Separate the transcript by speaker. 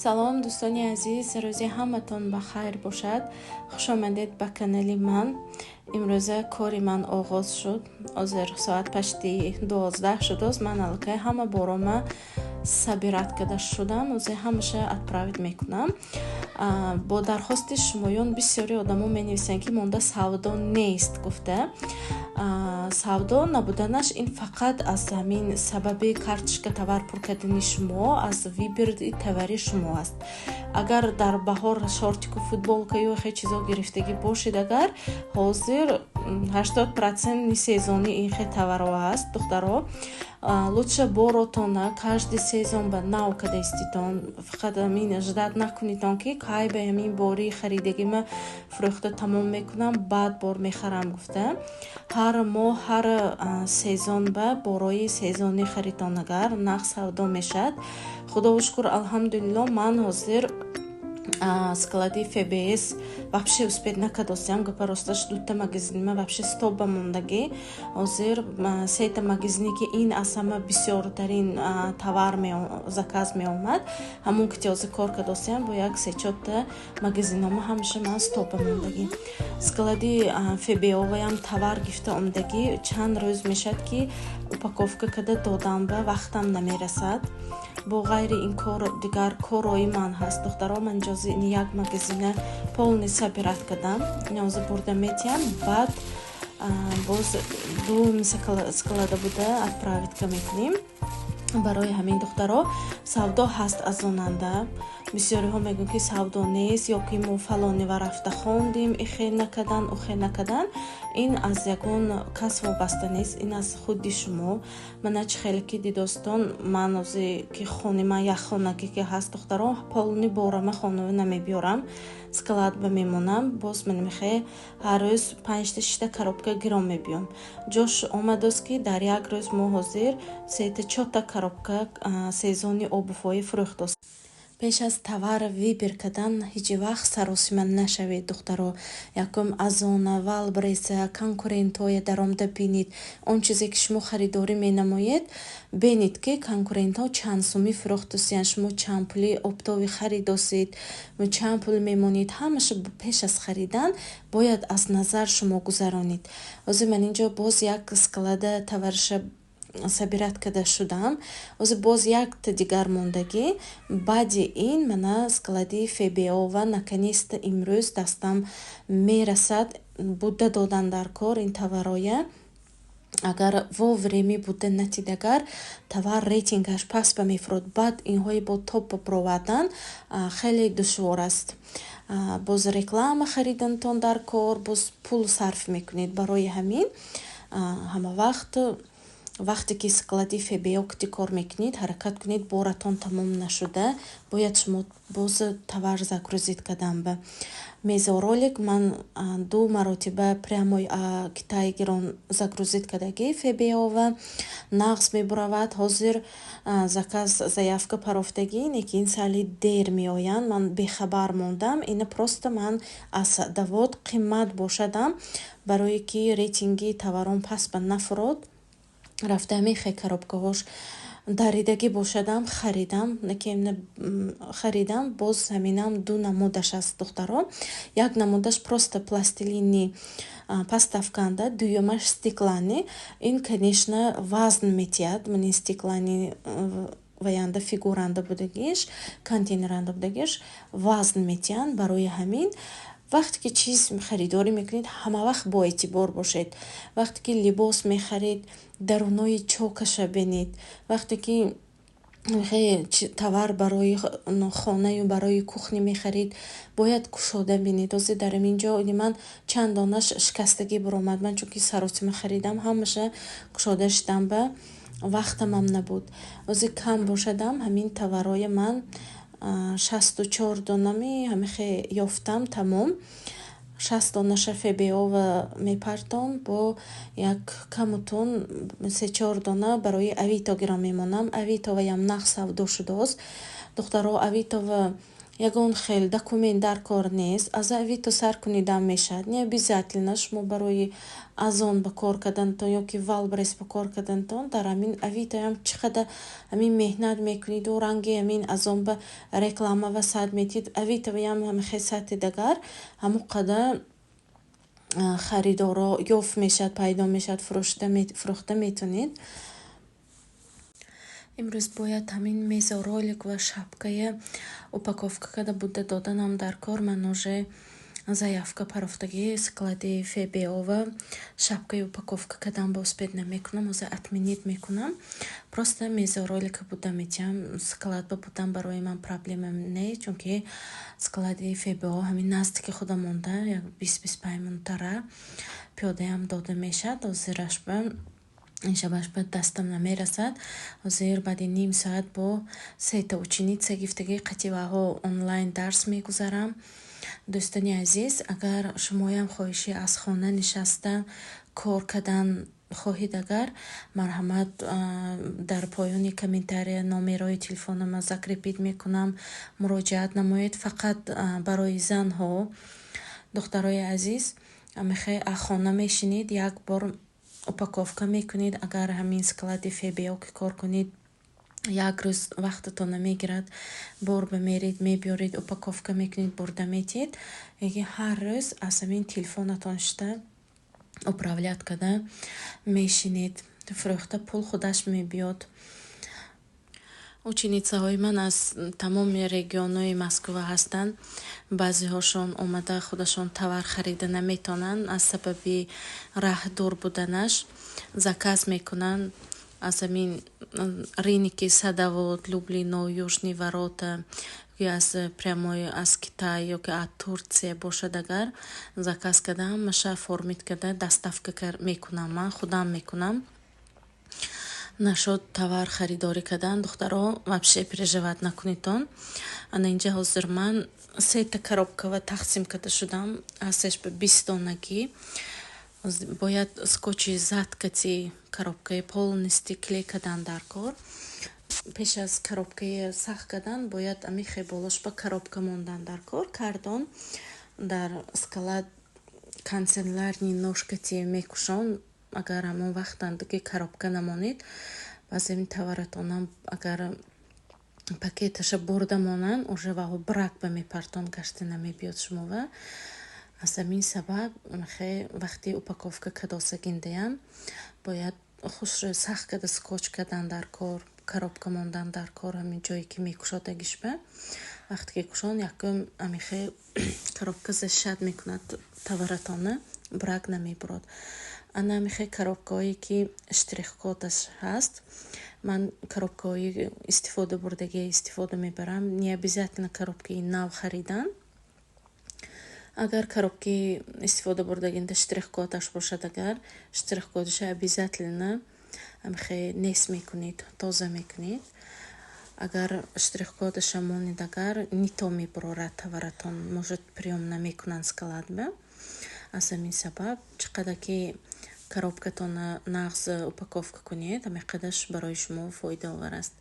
Speaker 1: Салом, дӯстони азиз, рӯзи ҳаматон ба хайр бошад. Хушомадед ба канали ман. Имрӯза кори ман оғоз шуд. Ҳозир соат почти 12 шудааст. Ман аллакай ҳама борома собирать карда шудам. Ҳозир ҳамаша отправить мекунам. Бо дархости шумоён, бисёри одамо менависанд, ки монда савдо нест гуфта. Савдо набуданаш ин фақат аз ҳамин сабаби карточка товар пур кардани шумо, аз выбори товари шумо аст. Агар дар баҳор шортику, футболка ё хе чизо гирифтагӣ бошед, агар ҳозир 80% сезонӣ ин хе товарҳо аст, духтаро, лучше боротона каждый сезон ба нав када иститон. Фақат ҳамин ждать накунитон, ки кай ба ҳамин бори харидагима фурӯхта тамом мекунам, баъд бор мехарам гуфта. Ҳар моҳ, ҳар сезон ба борои сезонӣ харитон, агар нағз савдо мешавад. Худоро шукр, алҳамдулилло, ман ҳозир склади ФБС вообще успеть накардостиам. Гапа росташ, дута магазинима вообще стоп ба мондагӣ. Ҳозир сета магазине, ки ин аз ҳама бисёртарин товар заказ меомад, ҳамон ки ҳозир кор кардостиам, бо як сечорта магазинома ҳамаша ман стоп ба мондагӣ. Склади ФБОваям товар гирифта омадагӣ, чанд рӯз мешавад, ки упаковка карда додам, ба вақтам намерасад. Бо ғайри ин кор дигар корҳои ман ҳаст, духтаро. Ман ҷози ин як магазина полный собирать кардам, ҳозир бурда метиҳам, баъд боз ду склада буда отправить мекунем. Барои ҳамин, духтаро, савдо ҳаст азонанда. Бисёриҳо мегӯянд, ки савдо нест ё ки мо фалонива рафта хондим, ихе накардан, ухе накардан. Ин аз ягон кас вобаста нест, ин аз худи шумо. Мана чӣ хеле ки дидостон, ман ози ки хони ман як хонагӣ ки ҳаст, духтаро, полный борама хонава намебиёрам, склад ба мемонам. Боз ман мехе ҳар рӯз панҷта, шишта коробка гиром мебиём. Ҷош омадааст, ки дар як рӯз мо ҳозир сета, чорта коробка сезони обувҳои фурӯхтост. Пеш аз товар выбор кардан ҳеҷ вақт саросима нашавед, духтаро. Якум Озона, Вайлдберриса, конкурентҳоя даромада бинед. Он чизе ки шумо харидорӣ менамоед, бинед, ки конкурентҳо чанд сумӣ фурӯхтусиянд, шумо чанд пули оптовый харидосед, чанд пул мемонед. Ҳамаша пеш аз харидан бояд аз назар шумо гузаронед. Ҳозир ман инҷо боз як склада товариша собирать карда шудам. Ҳозир боз якта дигар мондагӣ. Баъди ин мана склади ФБОва наконец-то имрӯз дастам мерасад. Буда додан дар кор ин товароя. Агар вовремя буда натид, агар товар рейтингаш паст ба мефурод, баъд инҳои бо топ баровардан хеле душвор аст. Боз реклама харидантон дар кор, боз пул сарф мекунед. Барои ҳамин ҳама вақт, вақте ки склади ФБО кти кор мекунед, ҳаракат кунед, боратон тамом нашуда бояд шумо боз товар загрузить кардан. Ба мезоролик ман ду маротиба прямо Китай гирон загрузить кардагӣ ФБОва, нағз мебуравад. Ҳозир заказ, заявка парофтагӣ, лекин сали дер меоянд. Ман бехабар мондам. Ина просто ман аз давод қимат бошадам, барое ки рейтинги товарон паст ба нафурод, рафта ҳамин хе коробкаҳош даридагӣ бошадам, харидам. Харидам. Боз ҳаминам ду намудаш аст, духтаро. Як намудаш просто пластилини паставканда, дуюмаш стеклянный. Ин, конечно, вазн метиҳад. Ман стеклянный ваянда, фигуранда будагиш, контейнеранда будагиш вазн метиҳанд. Барои ҳамин, вақте ки чиз харидорӣ мекунед, ҳамавақт боэътибор бошед. Вақте ки либос мехаред, дарунои чокаша бинед. Вақте ки товар барои хонаю барои кухня мехаред, бояд кушода бинед. Ҳозир дар ҳамин ҷо ман чанд донаш шикастагӣ баромад. Ман чунки саросима харидам, ҳамаша кушода шидам, ба вақтамам набуд. Ҳозир кам бошадам, ҳамин товарҳоя ман 64 донами ҳамихе ёфтам, тамом. 60 донаша ФБОва мепартом, бо як камутун сечор дона барои Авито гиром мемонам. Авитоваям нағз савдо шудааст, духтаро. Авитова Ягон хел документ дар кор нест, аз Авито сар кунидам мешавад. Не обязательно шумо барои Озон ба кор карданатон ё ки Вайлдберриз ба кор карданатон. Дар ҳамин Авитоам чӣ қадар ҳамин меҳнат мекуниду ранги ҳамин Озон ба реклама ва сад метиҳед, Авитоям ҳамихел сатҳи дагар ҳамон қадар харидоро ёфт мешавад, пайдо мешавад, фурӯхта метавонед. Имрӯз бояд ҳамин мезоролик ва шапкая упаковка карда буда доданам дар кор. Ман уже заявка парофтагӣ склади ФБО-ва. Шапкаи упаковка кардан ба успеть намекунам, ҳозир отменить мекунам. Просто мезоролика буда метиҳам. Склад ба будан барои ман проблема не, чунки склади ФБО ҳамин наздики худа монда, як 20-25 минутара пиёдаям дода мешавад. Ҳозирашба ин шабашба дастам намерасад. Ҳозир баъди ним соат бо сета ученица гифтагӣ қативаҳо онлайн дарс мегузарам. Дӯстони азиз, агар шумоям хоҳиши аз хона нишаста кор кардан хоҳед, агар марҳамат, дар поёни комментария номерои телефонама закрепить мекунам, муроҷиат намоед. Фақат барои занҳо. Духтарои азиз, мехоҳед, аз хона мешинед, як бор упаковка мекунед. Агар ҳамин склади ФБО ки кор кунед, як рӯз вақтатон намегирад. Бор ба меред, мебиёред, упаковка мекунед, бурда метиҳед. Лекин ҳар рӯз аз ҳамин телефонатон шита управлять карда мешинед, фурӯхта, пул худаш мебиёд. Ученицаҳои ман аз тамоми регионҳои Москва ҳастанд. Баъзеҳошон омада худашон товар харида наметавонанд аз сабаби раҳ дур буданаш. Заказ мекунанд аз ҳамин рынки Садовод, Люблино, Южные ворота ё аз прямой аз Китай ё ки аз Турция бошад, агар заказ карда, ҳамаша оформить карда, доставка мекунам, ман худам мекунам. Нашуд товар харидорӣ кардан, духтаро, вообще переживать накунедтон. Ана инҷа ҳозир ман сета коробкава тақсим карда шудам, ҳастеш ба 20 донагӣ. Бояд скотчи заткати коробкаи полностью клей кардан дар кор. Пеш аз коробкаи сахт кардан бояд амихе болош ба коробка мондан дар кор. Кардон дар склад канцелярный нож кати мекушон. Агар ҳамон вақтандаги коробка намонед, баъзе товаратонам агар пакеташа бурда монанд, уже ваҳо брак ба мепартон, гашта намебиёд шумова. Аз ҳамин сабаб хе вақти упаковка кадосагиндаям бояд хушро сахт карда скотч кардан дар кор, коробка мондан дар кор. Ҳамин ҷое ки мекушодагишба, вақте ки кушон, якум амихе коробка защищать мекунад товаратона, брак намебурад. Ана амихе коробкаҳое ки штрихкодаш ҳаст, ман коробкаҳои истифода бурдагия истифода мебарам. Не обязательно коробкаи нав харидан. Агар коробкаи истифода бурдагинда штрихкодаш бошад, агар штрихкодаша обязательно амихе нест мекунед, тоза мекунед. Агар штрихкодаша монед, агар не то мебурорад товаратон, может, приём намекунанд складба. Аз ҳамин сабаб чӣ қадар ки коробкатонро нағз упаковка кунед, ҳамин қадарш барои шумо фоидаовар аст.